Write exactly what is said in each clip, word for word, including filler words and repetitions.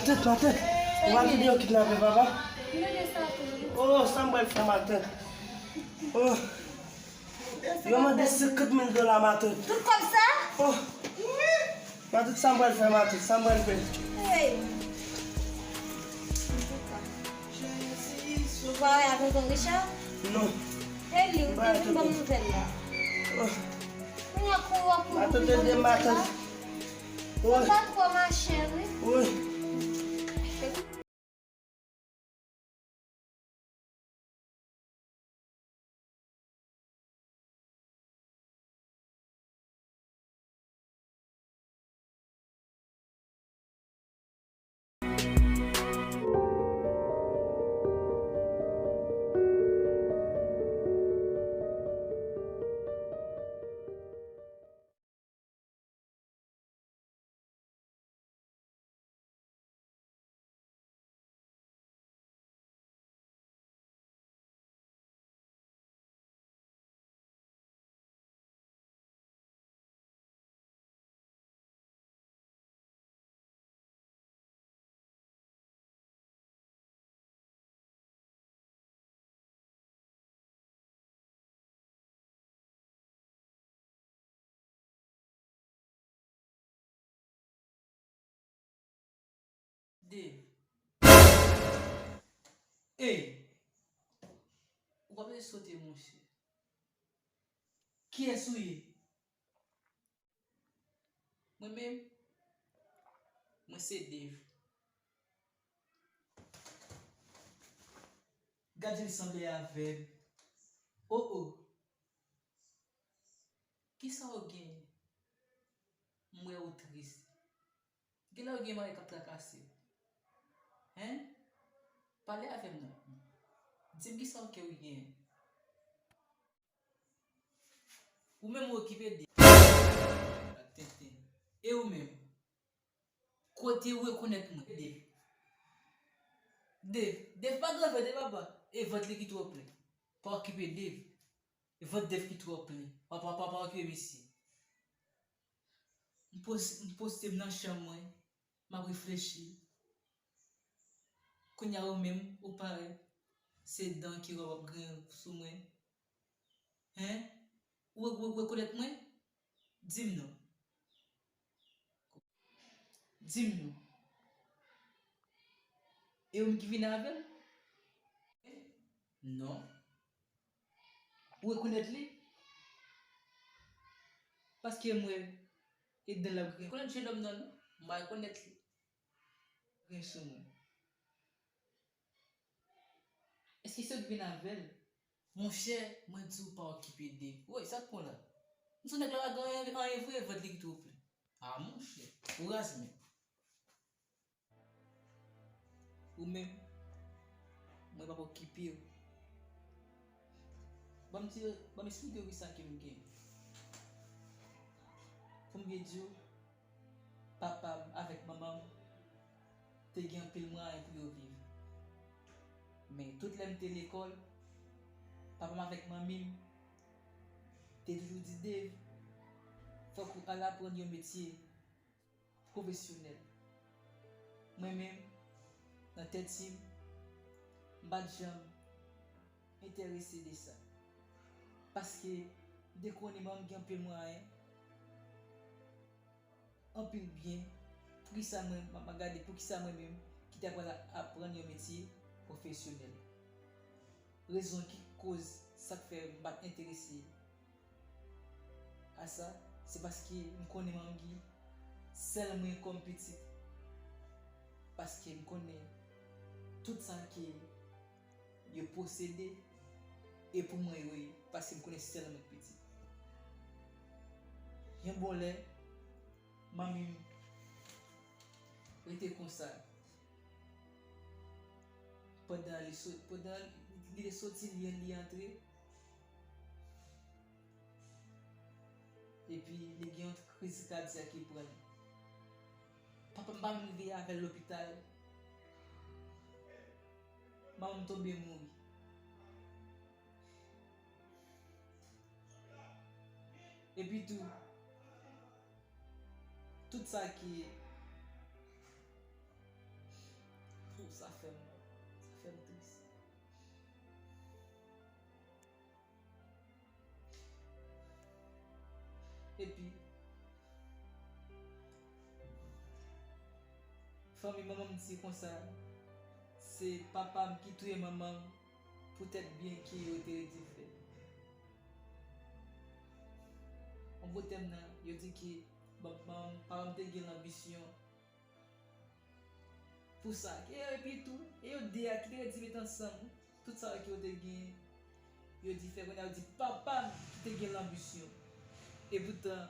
Matant, matant, ou pral tande yo kidnape papa? M tande sa tou, wi. Oh, sa m pral fè, matant? Oh, yo mande senkant mil dola, matant. Tout kòb sa? Oh, matant, sa m pral fè, matant? Sa m pral fè? Hey. Ou pa wè a tonton Richard? Non. E li, ou te vin ban m nouvèl la. Oh. Kounye a kou w ap kouri pou jwenn Richard la. Matant, ede m, matant. Wi. Sa twò mache, wi. Wi. Dave. Ey! Ou pa bezwen sote, monchè. Kiyès ou ye? Mwen menm, mwen se Dave. Gad jan li sanble avè m. Oh, oh. Kisa w genyen? M wè ou tris. Genlè w gen manmay k ap trakase w. Hein? Pale avè m non. Di m kisa w ke w genyen. Ou menm ou okipe de tenten. E ou menm? Kote ou rekonèt mwen? Dave. Dave, Dave pa grave de papa. E vant li ki twò plen. Pa okipe Dave. E vant Dave ki twò plen. Pa, pa, pa, pa okipe misye. M poz-, m poze m nan chanm mwen. M ap reflechi. Kounye a ou menm, ou parèt. Se dan ki w ap griyen sou mwen. Hein? Ou, ou, ou rekonèt mwen? Di m non. Di m non. E ou menm ki vin avè l? Non. Ou rekonèt li? Paske m wè e dan l ap griyen. Rekonèt jennonm nan non. M pa rekonèt li. Griyen sou mwen. Èske se ou ki vin avè l? Monchè, mwen di w pa okipe de. Woy, sa k pran w la? M sou nèg la pa gen anyen, anyen vre, vant li ki twò plen. Ah, monchè, ou raz menm. Ou menm, mwen p ap okipe w. Ban m di, ban m esplike w kisa ke m gen. Pou m byen di w, papa m avèk manman m te gen anpil mwayen pou yo viv. Men tout lè m te lekòl, papa m avèk manmi m te toujou di, Dave, fòk ou al aprann yon metye pwofesyonèl. Mwen menm, nan tèt ti m, m pa t janm enterese de sa. Paske m te konnen manman m gen anpil mwayen, anpil byen. Poukisa mwen, m ap gade poukisa mwen menm ki ta pral aprann yon metye pwofesyonèl. Rezon ki koz sa k fè m pa t enterese a sa, se paske m konnen manmi sèl mwen kòm pitit. Paske m konnen tout sa ke yo posede, e pou mwen yo ye, paske m konnen sèl mwen k pitit. Yon bon lè, manmi m rete konsa. Pandan li so-, pandan li te soti, li, li antre. Epi li gen yon kriz kadyak ki pran l. Papa m pa menm rive avè l lopital. Manman m tonbe mouri. Epi tou, tout sa ki, Sa fè m mal. Sa fè m tris. Epi, fanmi manman m di konsa, se papa m ki touye manman m poutèt byen ke yo te redi fè. Yon bò tèm nan, yo di ke papa m te gen lanbisyon pou sa. E epi tou, e yo de a ki te redi met ansanm, tout sa yo ki yo te gen, yo di fè kounye a, yo di papa m ki te gen lanbisyon. E poutan,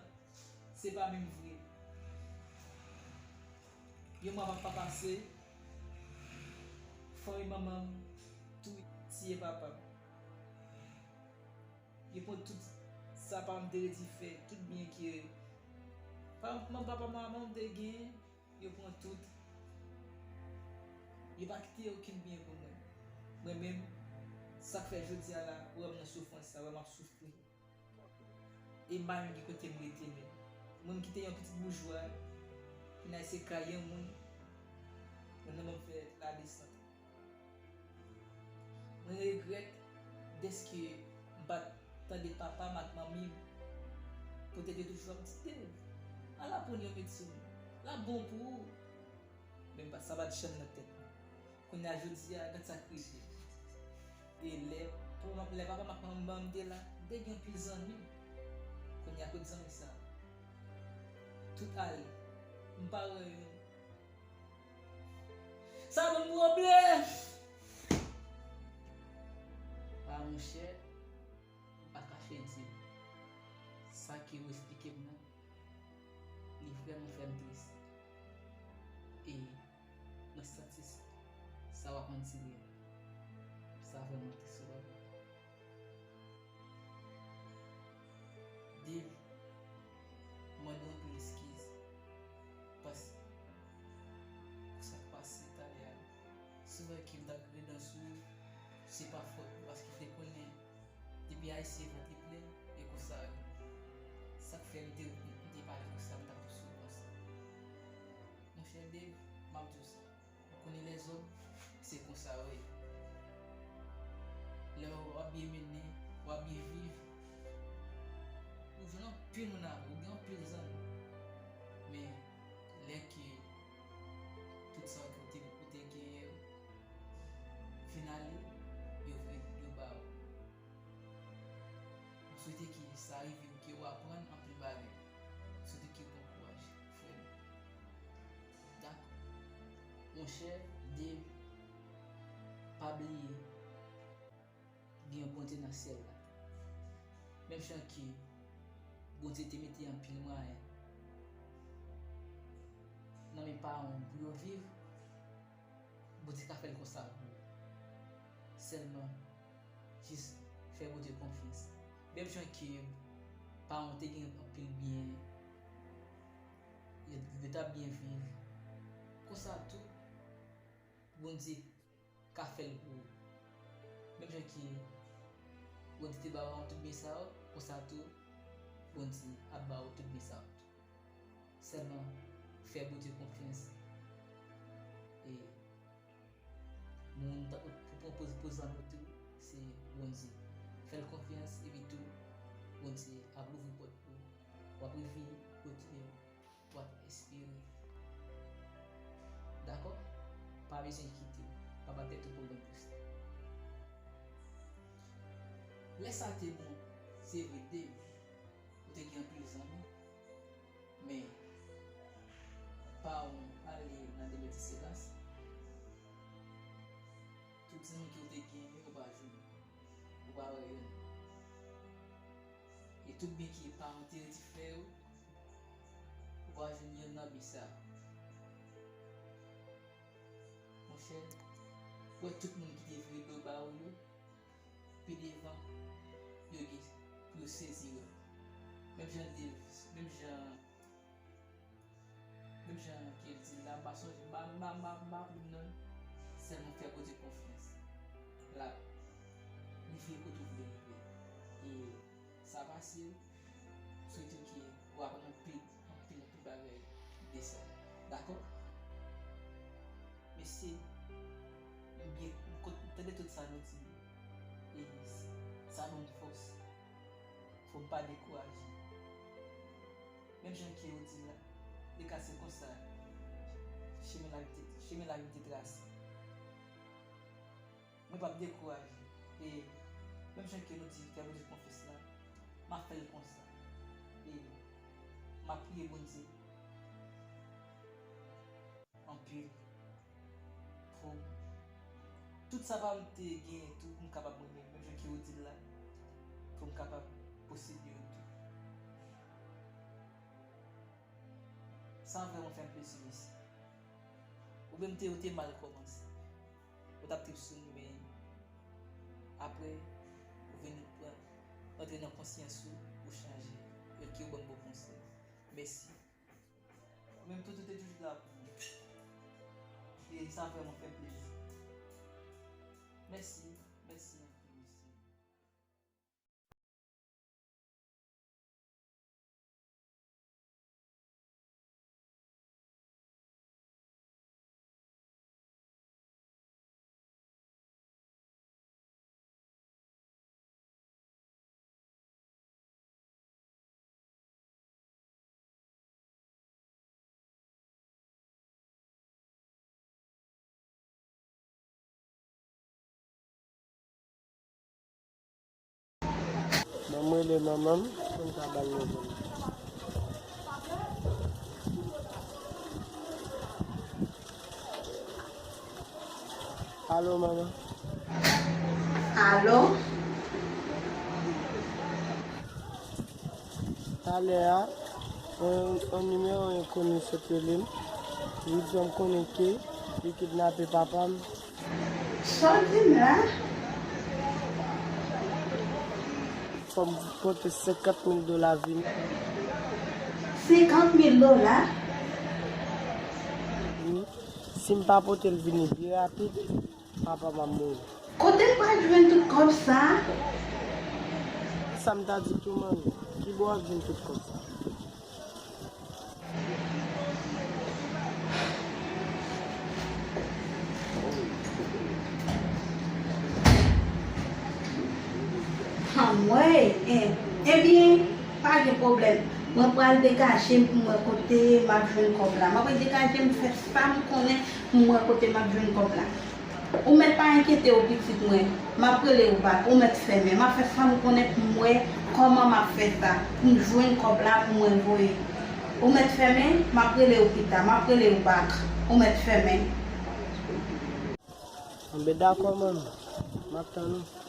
se pa menm vre. Yon mwa pa pase, fanmi manman m tou tiye papa m. Yo pran tout sa papa m te redi fè, tout byen ke papa m, papa m, manman m te gen, yo pran tout. Yo pa kite okenn byen pou mwen. Mwen menm, sa k fè jodi a la, ou wè m nan soufrans sa, ou wè m ap soufri. E m pa menm gen kote m rete menm. Mwen m kite yon pitit boujwa, vin al se kay yon moun, mwen nan m ap fè ladesant. Mwen regrèt dèske m pa t tande papa m ak manmi m. Poutèt yo toujou ap di, "Dave, al aprann yon medsin. L ap bon pou ou." Men m pa, sa pa t janm nan tèt mwen. Kounye a jodi a, gad sa k rive. E lè, pou m, lè papa m ak manmi m te la, m te gen anpil zanmi. Kounye a kot zanmi sa? Tout ale. M pa wè youn. Sa ban m pwoblèm. A monchè, m pa kache di w. Sa ke w eksplike m nan, li vrèman fè m tris. E mwen santi sa w ap andire a, sa vrèman tris, wi papa. Dave, mande w anpil eskiz. Paske pou sa k pase talè a, si w wè ke m t ap grenn sou ou, se pa fòt mwen, paske m te konnen depi ayisyen vant li plen, e konsa yo. Sa k fè m te, m te pale konsa, m t ap tou sou konsa. Monchè Dave, m ap di w sa. Ou konnen lèzòm, se konsa yo ye. Lè w ap byen mennen, w ap byen viv, ou jwenn anpil moun avè w, ou gen anpil zanmi. Men, lè ke tout sa ke w te, ou te genyen yo fin ale, yo vire do ba w. M swete ke sa rive w, ke w aprann anpil bagay. M swete ke w pran kouraj, frè m. Dakò. Monchè Dave, pa bliye, gen yon Bondye nan syèl la. Menm jan ke Bondye te mete anpil mwayen nan men paran w pou yo viv, Bondye ka fè l konsa pou ou. Sèlman, jis fè Bondye konfyans. Menm jan ke paran w te gen anpil byen, yo, yo t ap byen viv, konsa tou, Bondye ka fè l pou ou. Menm jan ke Bondye te ba paran w tout byen sa yo, konsa tou, Bondye ap ba ou tout byen sa yo tou. Sèlman, fè Bondye konfyans. E moun ta, pou pran poz, poz zanmi tou, se Bondye. Fè l konfyans, epi tou, Bondye ap louvri pòt pou ou. W ap rive kote w ap espere. Dakò? Pa bezwen kite w. Pa ba tèt ou pwoblèm pou sa. Lè sa te bon, se vre, Dave, ou te gen anpil zanmi, men paran w ale nan demèt silans. Tout zanmi ke w te genyen, ou pa jwenn. Ou pa wè youn. E tout byen ke paran w te redi fè yo, ou pa jwenn youn nan byen sa. Monchè, ou wè tout moun ki te vire do ba ou yo, pi devan, yo gen pou yo sezi yo. Menm jan Dave, menm jan, menm jan ke l di la, m pa sonje, m pa, m pa, m pa, m pa plim non. Sèlman fè Bondye konfyans. L ap rive kote w vle rive. E sa pase, m swete ke w aprann anpil, anpil, anpil bagay de sa. Dakò? Mesye, Sa nou di, e sa ban m fòs. Fò m pa dekouraje. Menm jan ke yo di la, li ka se konsa, chemen lavi te, chemen lavi te trase. Mwen p ap dekouraje. E menm jan ke nou di fè Bondye konfyans la, m ap fè l konsa. E m ap priye Bondye anpil pou tout sa pa m te genyen tou, pou m kapab mwen menm, menm jan ke yo di l la, pou m kapab posede yo tou. Sa vrèman fè m plezi, mèsi. Oubyen m te, ou te mal kòmanse. Ou t ap trip sou m, men apre, ou vin pran, antre nan konsyans ou, ou chanje. Yo ki ou ban m bon konsèy. Mèsi. Ou menm tou, ou te toujou la pou mwen. E sa vrèman fè m plezi. Mèsi, mèsi anpil, mèsi. Ban m rele manman m pou m ka ba l nouvèl. Alo, manman. Alo? Talè a, yon, yon nimewo enkoni sot rele m. Li fè m konnen ke li kidnape papa m. Sa w di m la? Fò m pote senkant mil dola vini. Senkant mil dola? Wi. Si m pa pote l vini byen rapid, papa m ap mouri. Kote m pral jwenn tout kòb sa a? Sa m ta di tou, manmi? Kibò w ap jwenn tout kòb sa a? Anmwey, en, ebyen, pa gen pwoblèm. Mwen pral degaje m pou m wè kote m ap jwenn kòb la. Mwen pral degaje m, fè sa m konnen pou m wè kote m ap jwenn kòb la. Ou mèt pa enkyete w, pitit mwen. M ap rele w bak. Ou mèt fèmen. M ap fè sa m konnen pou m wè kòman m ap fè sa, pou m jwenn kòb la pou mwen voye. Ou mèt fèmen. M ap rele w pita. M ap rele w bak. Ou mèt fèmen. Anben, dakò, manmi. M ap tann ou.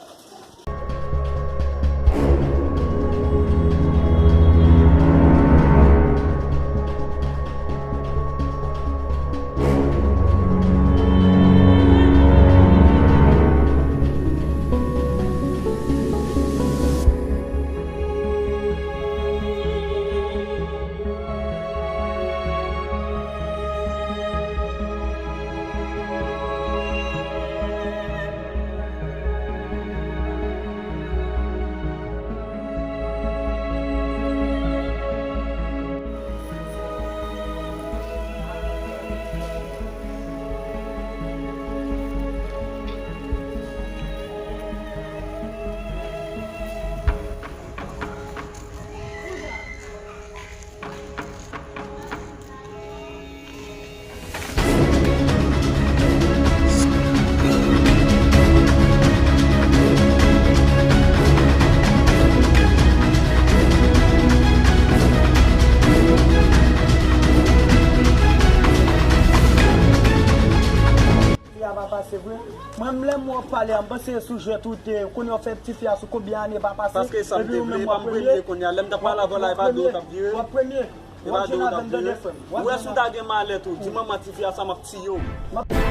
Fi a pa pase vre. Mwen menm lè m wè w pale a, m panse se sou jwèt ou te, kounye a w fè tifi a sou konbyen ane pa pase, epi ou menm w ap premye. Paske sa m te vle, e pa m premye kounye a, lè m t ap pale avè w la, e pa de w t ap vire. W ap premye. W ap jwenn avè m, tande, frè m. Ou wè si w ta gen malèt ou, di manman tifi a sa, m ap tiye w.